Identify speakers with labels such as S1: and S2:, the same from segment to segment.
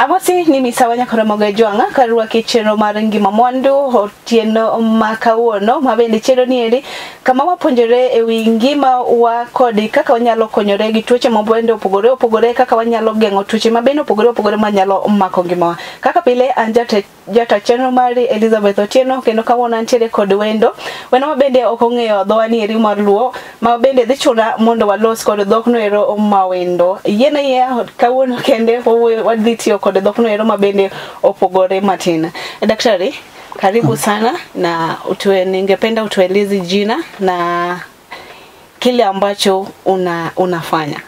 S1: Amosi ni misawa nyakoromoga jwanga karwaki chenro mar ngima mwandu otieno ma kawuono mabende chenro nieri kama wapuonjore ewi ngima wa kod kaka wanyalo konyore gi tuoche mabende opogore opogore, kaka wanyalo geng'o tuoche mabende opogore opogore manyalo mako ngimawa. Kaka pile an jata chenro mari Elizabeth Otieno, kendo kawuono antiere kod wendo mabende ok ong'eyo dhowa nieri mar Luo, mabende dhi chuna mondo walos kod dhokno ero ma wendo. Yiena yie kawuono kende wadhi tiyo kod dhokno ero mabende opogore matin. Daktari, karibu sana na ningependa utueleze jina na kile ambacho unafanya.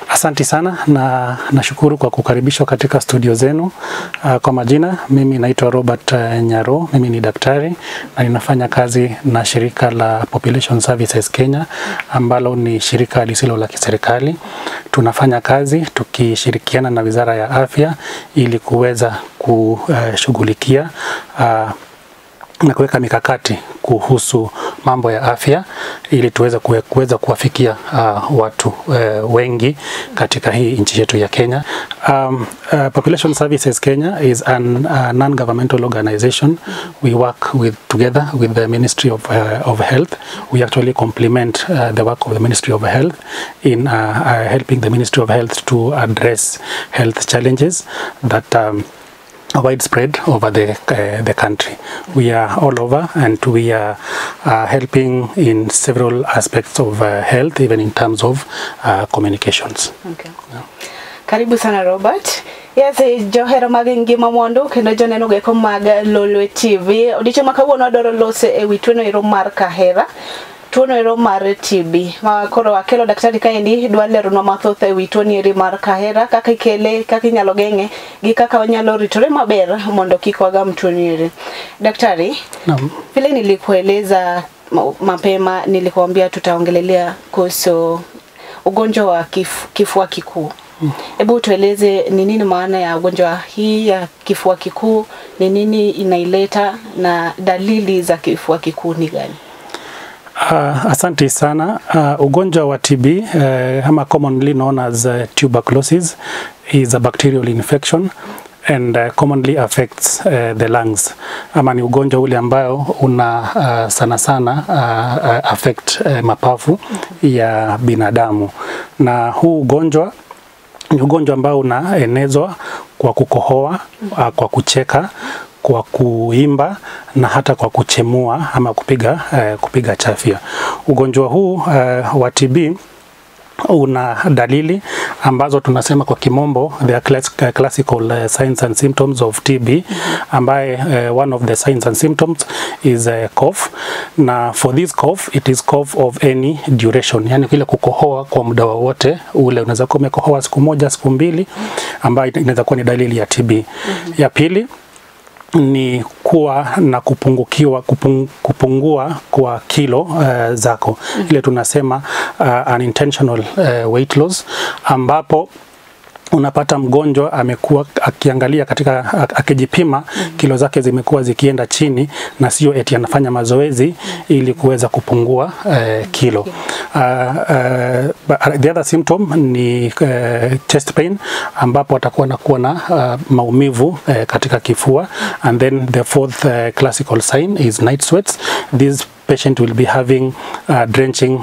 S2: Asanti sana na nashukuru kwa kukaribishwa katika studio zenu. Kwa majina, mimi naitwa Robert Nyaro, mimi ni daktari na ninafanya kazi na shirika la Population Services Kenya ambalo ni shirika lisilo la kiserikali. Tunafanya kazi tukishirikiana na Wizara ya Afya ili kuweza kushughulikia na kuweka mikakati kuhusu mambo ya afya ili tuweze kuweza kuwafikia watu wengi katika hii nchi yetu ya Kenya. Population Services Kenya is a non-governmental organization. We work together with the Ministry of Health. We actually complement the work of the Ministry of Health in helping the Ministry of Health to address health challenges that widespread over the country. We are all over and we are helping in several aspects of health, even in terms of communications.
S1: Okay. Yeah. Karibu sana Robert. Yes, johera mag ngima mwandu kendo joneno geko mag Lolwe TV. Odiochieng' ma kawuono wadwaro loso ewi tuono ero mar kahera, tuono ero mar TB. Ma koro akelo daktari kaendi dwa leronwa mathoth ewi tuoni eri mar kahera, kaka ikele, kaka inyalo geng'e gi kaka wanyalo ritore maber mondo kik wagam tuoni eri. Daktari,
S2: naam,
S1: vile nilikueleza mapema, nilikuambia tutaongelelea kuhusu ugonjwa wa kifua kikuu. Hebu tueleze ni nini maana ya ugonjwa hii ya kifua kikuu, ni nini inaileta na dalili za kifua kikuu ni gani?
S2: Asante sana. Ugonjwa wa TB ama commonly known as tuberculosis is a bacterial infection and commonly affects the lungs. Ama ni ugonjwa ule ambao una sana sana affect mapafu ya binadamu. Na huu ugonjwa ni ugonjwa ambao unaenezwa kwa kukohoa, kwa kucheka, kwa kuimba na hata kwa kuchemua ama kupiga chafya. Ugonjwa huu wa TB una dalili ambazo tunasema kwa kimombo they are classical signs and symptoms of TB, ambaye one of the signs and symptoms is cough. Na for this cough, it is cough of any duration, yani kile kukohoa kwa muda wowote ule. Unaweza kuwa umekohoa siku moja, siku mbili, ambayo inaweza kuwa ni dalili ya TB. Ya pili ni kuwa na kupungua kwa kilo zako. Ile tunasema unintentional weight loss, ambapo unapata mgonjwa amekuwa akiangalia katika akijipima kilo zake zimekuwa zikienda chini, na sio eti anafanya mazoezi ili kuweza kupungua kilo. The other symptom ni chest pain, ambapo atakuwa na kuwa na maumivu katika kifua. And then the fourth classical sign is night sweats. This patient will be having drenching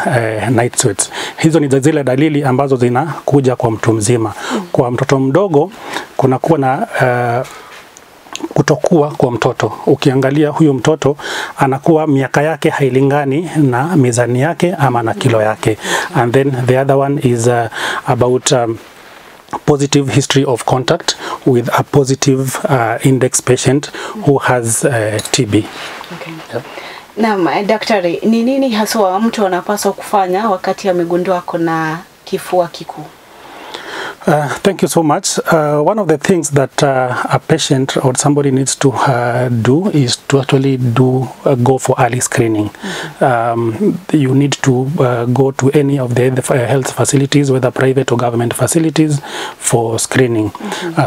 S2: night sweats. Hizo ni zile dalili ambazo zinakuja kwa mtu mzima. Kwa mtoto mdogo kuna kuwa na kutokuwa kwa mtoto. Ukiangalia huyu mtoto anakuwa miaka yake hailingani na mizani yake ama na kilo yake. And then the other one is about positive history of contact with a positive index patient who has TB.
S1: Okay.
S2: Yep.
S1: Naam, daktari, ni nini haswa mtu anapaswa kufanya wakati amegundua kuna kifua kikuu?
S2: Thank you so much. One of the things that a patient or somebody needs to do is to actually go for early screening. You need to go to any of the health facilities, whether private or government facilities, for screening,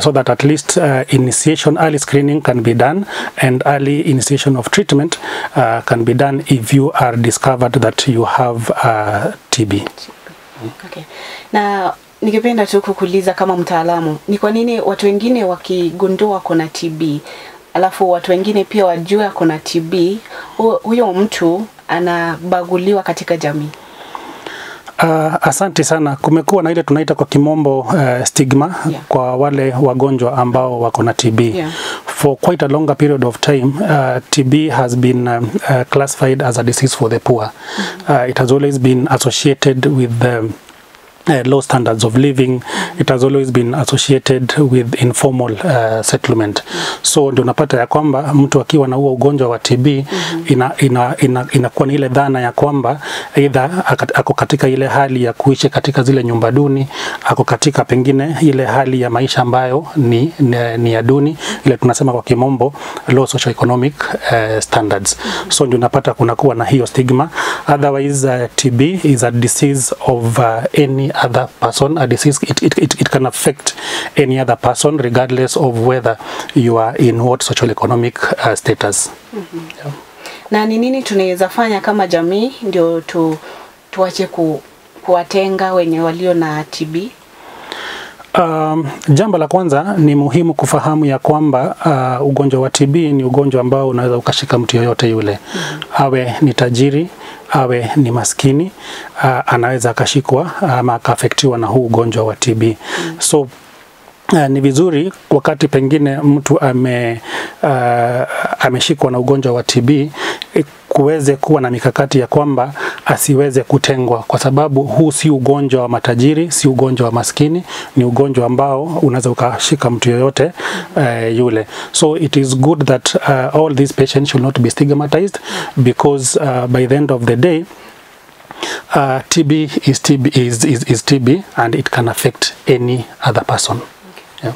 S2: so that at least early screening can be done, and early initiation of treatment can be done if you are discovered that you have TB.
S1: Okay. Now, Ningependa tu kukuuliza kama mtaalamu, ni kwa nini watu wengine wakigundua kuna TB, alafu watu wengine pia wajua kuna TB, huyo mtu anabaguliwa katika jamii?
S2: Asante sana. Kumekuwa na ile tunaita kwa kimombo stigma kwa wale wagonjwa ambao wako na TB. For quite a longer period of time, TB has been classified as a disease for the poor. It has always been associated with low standards of living. It has always been associated with informal settlement. So ndio unapata ya kwamba mtu akiwa na huo ugonjwa wa TB inakuwa ni ile dhana ya kwamba either ako katika ile hali ya kuishi katika zile nyumba duni, ako katika pengine ile hali ya maisha ambayo ni ya duni, ile tunasema kwa kimombo low socioeconomic standards. So ndio unapata kunakuwa na hiyo stigma. Otherwise TB is a disease of any other person, a disease it can affect any other person regardless of whether you are in what social economic status. Yeah.
S1: Na ni nini tunaweza fanya kama jamii ndio tuache kuwatenga wenye walio na TB?
S2: Jambo la kwanza ni muhimu kufahamu ya kwamba ugonjwa wa TB ni ugonjwa ambao unaweza ukashika mtu yoyote yule. Awe ni tajiri, awe ni maskini, anaweza akashikwa ama akaafektiwa na huu ugonjwa wa TB. So ni vizuri wakati pengine mtu ameshikwa na ugonjwa wa TB kuweze kuwa na mikakati ya kwamba asiweze kutengwa, kwa sababu huu si ugonjwa wa matajiri, si ugonjwa wa maskini, ni ugonjwa ambao unaweza ukashika mtu yoyote yule. So it is good that all these patients should not be stigmatized, because by the end of the day TB is TB is TB and it can affect any other person. Yeah.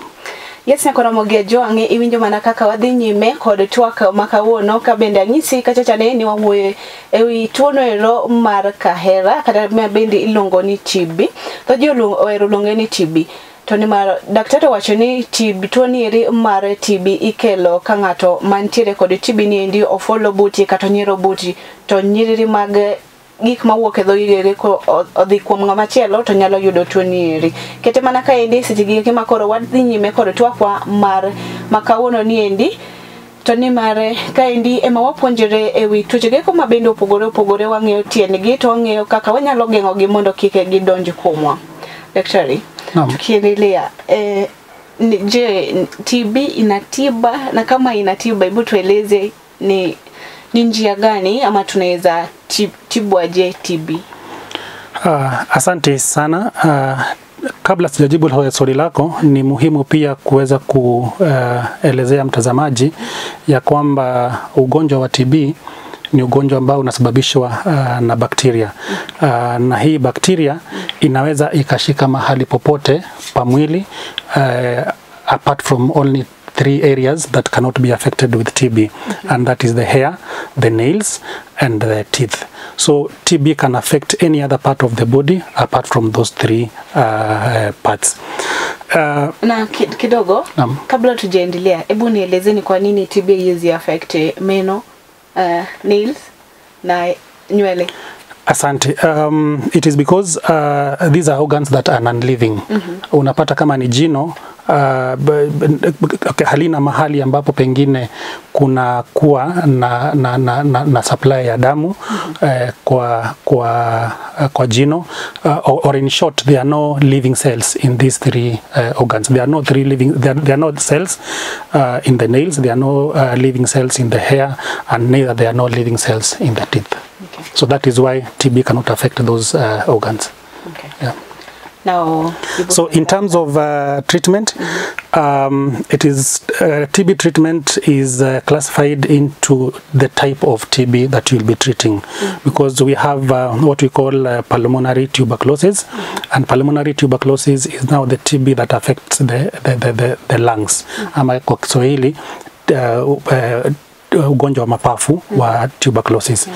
S1: Yes, nyakora Jwang'e iwinjo mana kaka wadhi nyime kod twak ma kawuono ka bende anyisi kachacha ne ni wawuoyo ewi tuono ero mar kahera kata ma bende iluongo ni TB. Thoth ji ohero luonge ni TB. To nimar daktari owacho ni TB, tuo ni eri mar TB ikelo ka ng'ato mantiere kod TB ni endi ofuolo buti kata onyiero buti to nyiriri mag gik mawuok e dhogi ko odhi kuom ng'ama chielo to nyalo yudo tuo ni eri. Kete mana kaendi seche gi ma koro wadhi nyime kod twakwa mar ma kawuono ni endi to nimar kaendi ema wapuonjore ewi tuoche geko ma bende opogore opogore, wang'eyo tiendgi to wang'eyo kaka wanyalo geng'ogi mondo kik gidonj kuomwa. Daktari, tukiendelea, je, TB ina tiba? Na kama ina tiba, hebu tueleze ni njia gani ama tunaweza tibwaje TB?
S2: Asante sana. Kabla sijajibu swali lako, ni muhimu pia kuweza kuelezea mtazamaji ya kwamba ugonjwa wa TB ni ugonjwa ambao unasababishwa na bakteria. Na hii bakteria inaweza ikashika mahali popote pa mwili, apart from only 3 areas that cannot be affected with TB, and that is the hair, the nails, and the teeth. So TB can affect any other part of the body apart from those 3 parts.
S1: Na kidogo, kabla tujaendelea, hebu nielezeni kwa nini TB haiwezi affect meno, nails na nywele?
S2: Asante. It is because these are organs that are non-living. Unapata kama ni jino, halina mahali ambapo pengine kuna kuwa na supply ya damu kwa jino, or in short there are no living cells in these 3 organs. There are no there are no cells in the nails, there are no living cells in the hair, and neither there are no living cells in the teeth.
S1: Okay.
S2: So that is why TB cannot affect those organs.
S1: Okay.
S2: Yeah.
S1: Now,
S2: so in terms of treatment, it is TB treatment is classified into the type of TB that you'll be treating, because we have what we call pulmonary tuberculosis, and pulmonary tuberculosis is now the TB that affects the lungs. Ama kwa Kiswahili ugonjwa wa mapafu wa tuberculosis.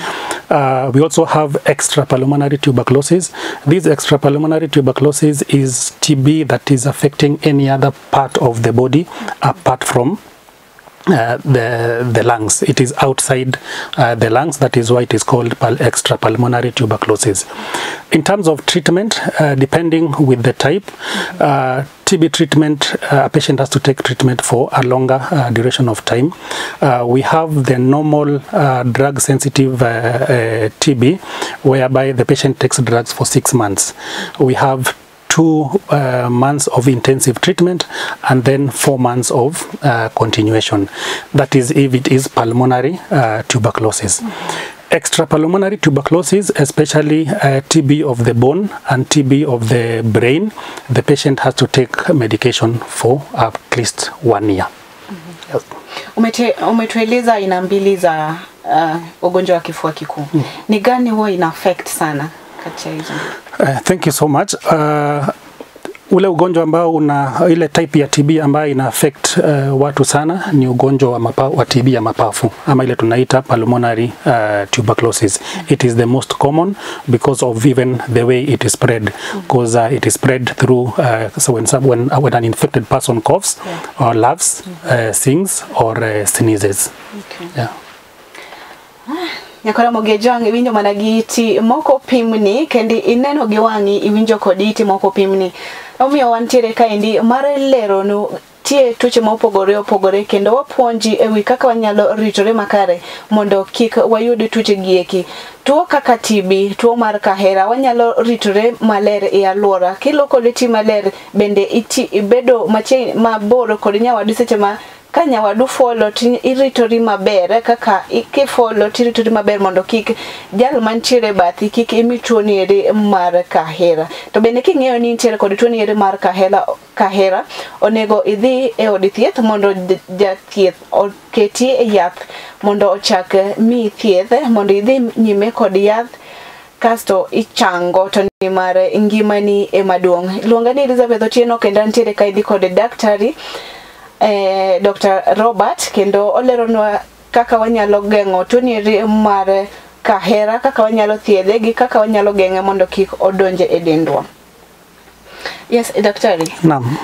S2: We also have extrapulmonary tuberculosis. This extrapulmonary tuberculosis is TB that is affecting any other part of the body apart from the lungs. It is outside the lungs. That is why it is called extrapulmonary tuberculosis. In terms of treatment, depending with the type, TB treatment, a patient has to take treatment for a longer duration of time. We have the normal drug-sensitive TB, whereby the patient takes drugs for 6 months. We have 2 months of intensive treatment and then 4 months of continuation. That is if it is pulmonary tuberculosis. Extrapulmonary tuberculosis, especially TB of the bone and TB of the brain, the patient has to take medication for at least 1 year. Yes.
S1: Umetueleza aina mbili za ugonjwa wa kifua kikuu. Ni gani huwa ina affect sana kati ya hizo?
S2: Thank you so much. Ule ugonjwa ambao una ile type ya TB ambayo ina affect watu sana ni ugonjwa wa TB ya mapafu ama ile tunaita pulmonary tuberculosis. It is the most common because of even the way it is spread, because it is spread through so when an infected person coughs or laughs, sings or sneezes.
S1: Okay.
S2: Yeah.
S1: Nyakora mogejwang' iwinjo mana gi iti moko pimni kendi ineno gi wang'i iwinjo kod iti moko pimni. Omiyo wantiere kaendi mar leronu tie tuoche mopogore opogore kendo wapuonji ewi kaka wanyalo ritore makare mondo kik wayud tuoche gieki. Tuo kaka TB, tuo mar kahera, wanyalo ritore maler e alwora. Kiloko lweti maler bende iti ibedo machiegni mabor kod nyawadu seche ma ka nyawadu fuolo to iritori maber, kaka kifuolo to iritori maber mondo kik jal mantiere bathi kik imi tuo nieri mar kahera. To bende king'eyo ni intiere kod tuo nieri mar kahera, onego idhi e od thieth mondo jathieth oketi e yath mondo ochak miyi thieth mondo idhi nyime kod yath kasto ichango to nimar ngimani ema duong'. Luonga ni Elizabeth Otieno kendo antiere kaendi kod daktari Dr. Robert kendo oleronwa kaka wanyalo geng'o tuo nieri mar kahera, kaka wanyalo thiedhe gi kaka wanyalo geng'e mondo kik odonje e dendwa. Yes, daktari.
S2: Naam.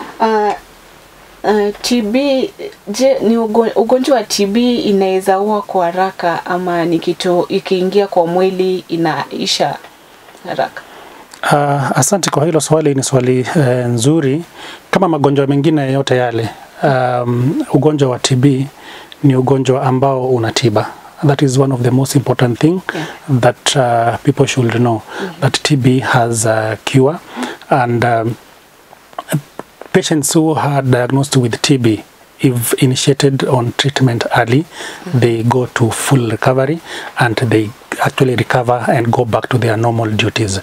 S1: TB, je, ni ugonjwa wa TB inaweza ua kwa haraka ama ni kitu ikiingia kwa mwili inaisha haraka?
S2: Asante kwa hilo swali, ni swali nzuri. Kama magonjwa mengine yote yale, ugonjwa wa TB ni ugonjwa ambao una tiba. That is one of the most important thing that people should know, that TB has a cure, and patients who are diagnosed with TB, if initiated on treatment early, they go to full recovery and they actually recover and go back to their normal duties.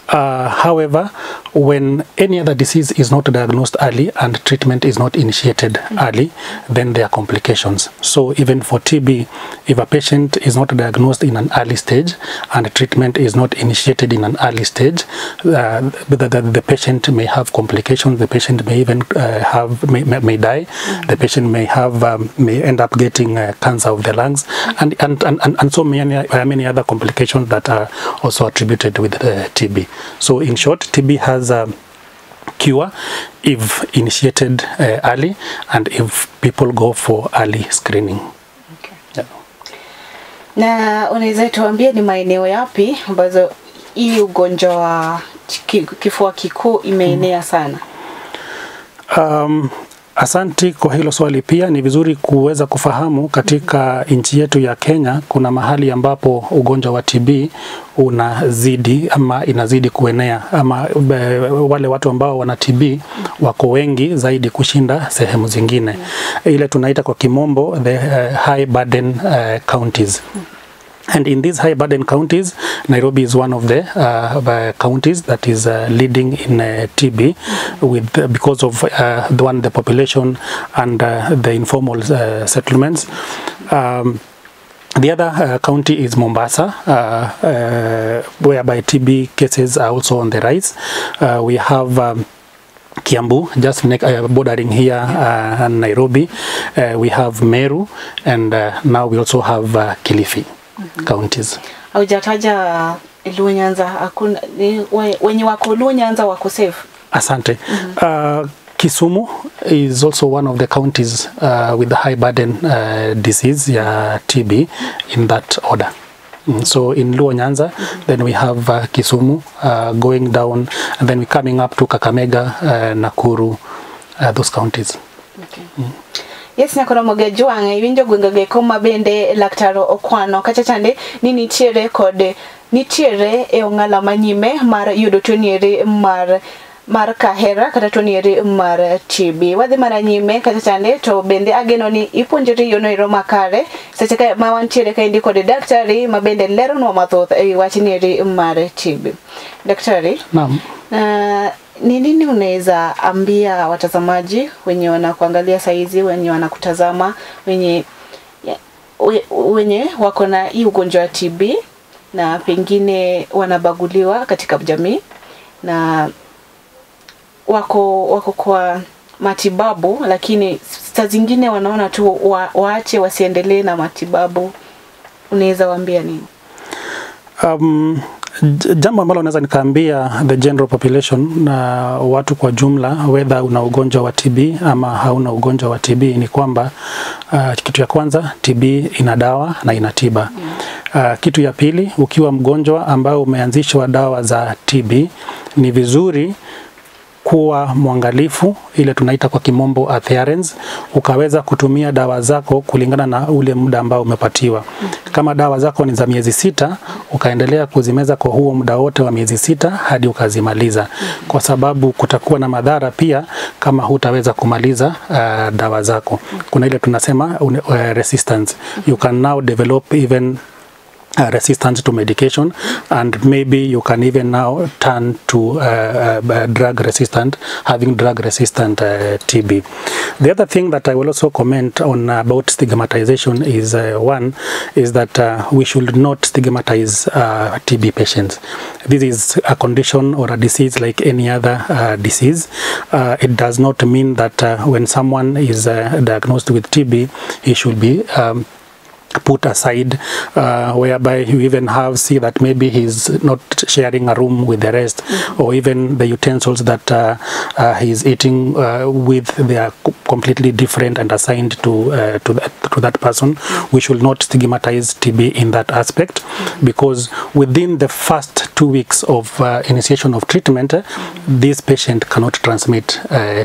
S2: However, when any other disease is not diagnosed early and treatment is not initiated early, then there are complications. So even for TB, if a patient is not diagnosed in an early stage and treatment is not initiated in an early stage, the patient may have complications. The patient may even may die. The patient may have may end up getting cancer of the lungs, and so many other complications that are also attributed with TB. So in short, TB has a cure if initiated early and if people go for early screening.
S1: Okay.
S2: Yeah.
S1: Na unaweza tuambie ni maeneo yapi ambazo hii ugonjwa wa kifua kikuu imeenea sana?
S2: Asanti kwa hilo swali. Pia ni vizuri kuweza kufahamu katika nchi yetu ya Kenya kuna mahali ambapo ugonjwa wa TB unazidi ama inazidi kuenea, ama wale watu ambao wana TB wako wengi zaidi kushinda sehemu zingine. Ile tunaita kwa kimombo the high burden counties. And in these high burden counties, Nairobi is one of the counties that is leading in TB, with because of the population and the informal settlements. The other county is Mombasa, whereby TB cases are also on the rise. We have Kiambu, just bordering here, and Nairobi. We have Meru, and now we also have Kilifi counties.
S1: Haujataja Luo Nyanza, hakuna wenye wako Luo Nyanza wako safe?
S2: Asante. Kisumu is also one of the counties with the high burden disease, TB, in that order. So in Luo Nyanza, then we have Kisumu going down, and then we're coming up to Kakamega, Nakuru, those counties.
S1: Okay. Yes, nyakoromoge jwang'e iwinjo gwengege koma bende laktaro okwano kacha chande ni nitiere kod nitiere e ong'ala manyime mar yudo tuo nieri mar kahera kata tuo nieri mar TB. Wadhi mana nyime kacha chande to bende ageno ni ipuonjori yono ero makare seche ka ma wantiere kaendi kod daktari ma bende leronwa mathoth ewi wach nieri mar TB. Daktari,
S2: Naam.
S1: Ni nini unaweza ambia watazamaji wenye wanakuangalia saizi, wenye wanakutazama, wenye wako na hii ugonjwa wa TB na pengine wanabaguliwa katika jamii na wako kwa matibabu, lakini saa zingine wanaona tu waache wasiendelee na matibabu, unaweza waambia nini?
S2: Jambo ambalo naweza nikaambia the general population na watu kwa jumla, whether una ugonjwa wa TB ama hauna ugonjwa wa TB, ni kwamba kitu ya kwanza, TB ina dawa na ina tiba. Kitu ya pili, ukiwa mgonjwa ambao umeanzishwa dawa za TB, ni vizuri kuwa mwangalifu, ile tunaita kwa kimombo adherence, ukaweza kutumia dawa zako kulingana na ule muda ambao umepatiwa. Kama dawa zako ni za miezi 6, ukaendelea kuzimeza kwa huo muda wote wa miezi 6 hadi ukazimaliza, kwa sababu kutakuwa na madhara pia kama hutaweza kumaliza dawa zako. Kuna ile tunasema resistance. You can now develop even resistance to medication, and maybe you can even now turn to drug resistant, having drug resistant TB. The other thing that I will also comment on about stigmatization is one is that we should not stigmatize TB patients. This is a condition or a disease like any other disease. It does not mean that when someone is diagnosed with TB, he should be put aside, whereby you even have see that maybe he's not sharing a room with the rest, or even the utensils that he's eating with, they are completely different and assigned to that person. We should not stigmatize TB in that aspect, because within the first 2 weeks of initiation of treatment, this patient cannot transmit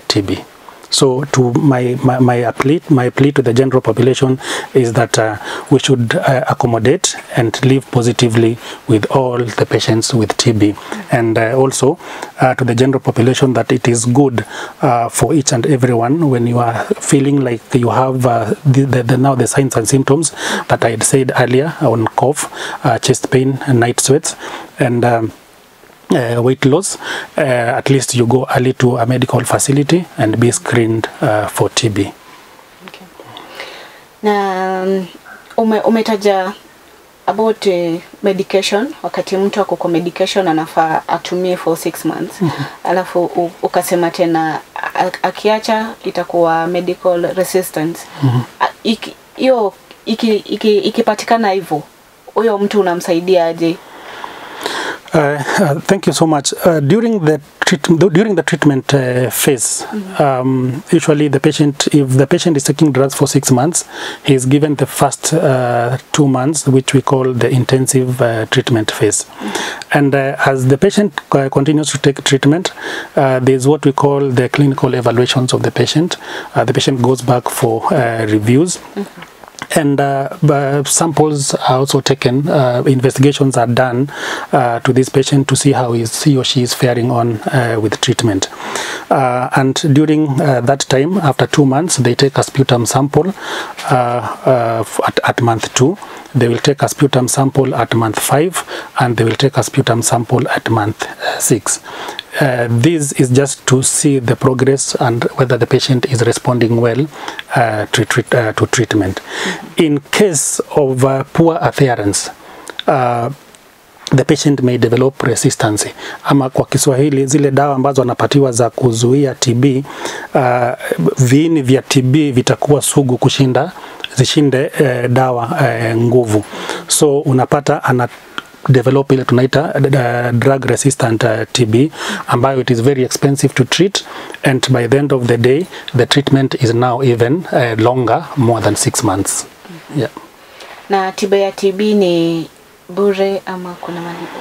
S2: TB. So to my plea to the general population is that we should accommodate and live positively with all the patients with TB. And also to the general population that it is good for each and everyone, when you are feeling like you have now the signs and symptoms that I had said earlier on cough, chest pain, and night sweats, and weight loss, at least you go early to a medical facility and be screened for TB.
S1: Okay. Na umetaja about medication. Wakati mtu ako kwa medication anafaa atumie for 6 months. Alafu ukasema tena akiacha itakuwa medical resistance. Hiyo ikipatikana hivyo, huyo mtu unamsaidia aje?
S2: Thank you so much. During the treatment phase, usually the patient, if the patient is taking drugs for 6 months, he is given the first 2 months, which we call the intensive treatment phase. And as the patient continues to take treatment, there is what we call the clinical evaluations of the patient. The patient goes back for reviews. And samples are also taken, investigations are done to this patient to see how he or she is faring on with treatment. And during that time, after 2 months, they take a sputum sample at month 2. They will take a sputum sample at month 5, and they will take a sputum sample at month 6. This is just to see the progress and whether the patient is responding well to treatment. In case of poor adherence, the patient may develop resistance. Ama kwa Kiswahili, zile dawa ambazo wanapatiwa za kuzuia TB, viini vya TB vitakuwa sugu kushinda zishinde dawa nguvu. So unapata ana develop ile tunaita drug resistant TB, ambayo it is very expensive to treat, and by the end of the day the treatment is now even longer, more than 6 months. Yeah.
S1: Na tiba ya TB ni bure ama kuna malipo?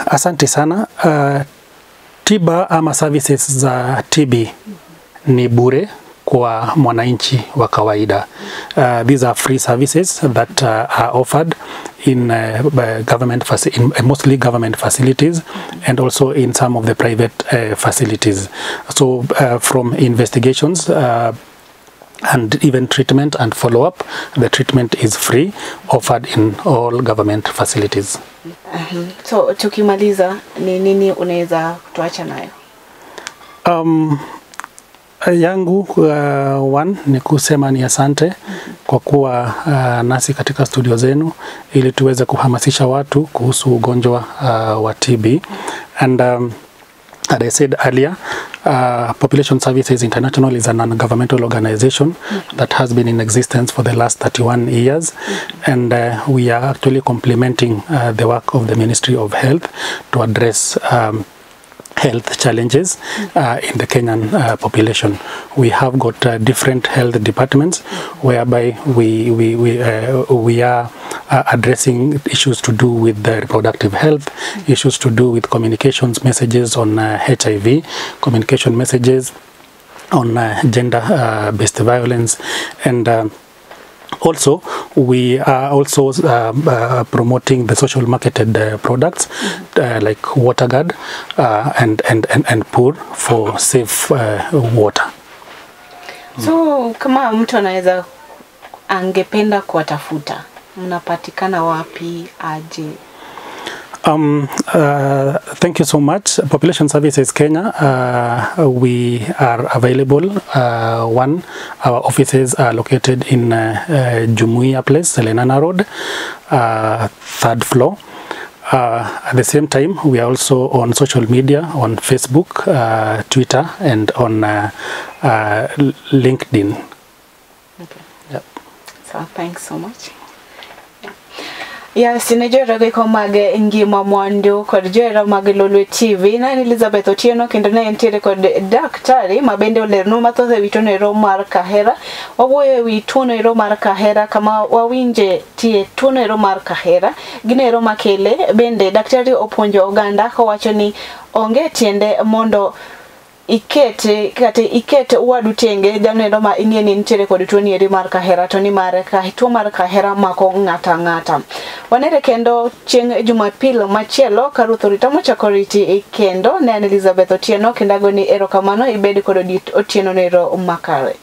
S2: Asante sana. Tiba ama services za TB ni bure kwa mwananchi wa kawaida. These are free services that are offered in government in mostly government facilities and also in some of the private facilities. So from investigations and even treatment and follow-up, the treatment is free, offered in all government facilities.
S1: So tukimaliza, ni nini unaweza kutuacha nayo?
S2: Yangu one ni kusema ni asante kwa kuwa nasi katika studio zenu ili tuweze kuhamasisha watu kuhusu ugonjwa wa TB. And as I said earlier, Population Services International is a non-governmental organization that has been in existence for the last 31 years, and we are actually complementing the work of the Ministry of Health to address health challenges in the Kenyan population. We have got different health departments whereby we are addressing issues to do with the reproductive health, issues to do with communications messages on HIV, communication messages on gender-based violence, and also we are also promoting the social marketed products like WaterGuard and Poor for safe water.
S1: So kama mtu anaweza angependa kuwatafuta, mnapatikana wapi aje?
S2: Thank you so much. Population Services Kenya, we are available. One, our offices are located in Jumuiya Place, Lenana Road, third floor. At the same time, we are also on social media, on Facebook, Twitter, and on LinkedIn.
S1: Okay.
S2: Yep.
S1: So thanks so much. Yes, ne johera mag Ngima Mwandu kod johera mag Lolwe TV. Na en Elizabeth Otieno kendo ne entiere kod daktari ma bende olernwa mathoth ewi tuo noero mar kahera. Wawuoyo ewi tuo noero mar kahera kama wawinje tie tuo noero mar kahera, gino ero makele. Bende daktari opuonjo oganda kowacho ni onge tiende mondo ikete kata iket wadu tenge jalno ma ing'e ni nitiere kod tuo nieri mar kahera, to ni mar tuo mar kahera mako ng'ata ng'ata. Wanere kendo chieng' Jumapil machielo ka Ruoth orita mochako riti kendo. Ne an Elizabeth Otieno kendo agoni erokamano, ibed kod otieno nero makare.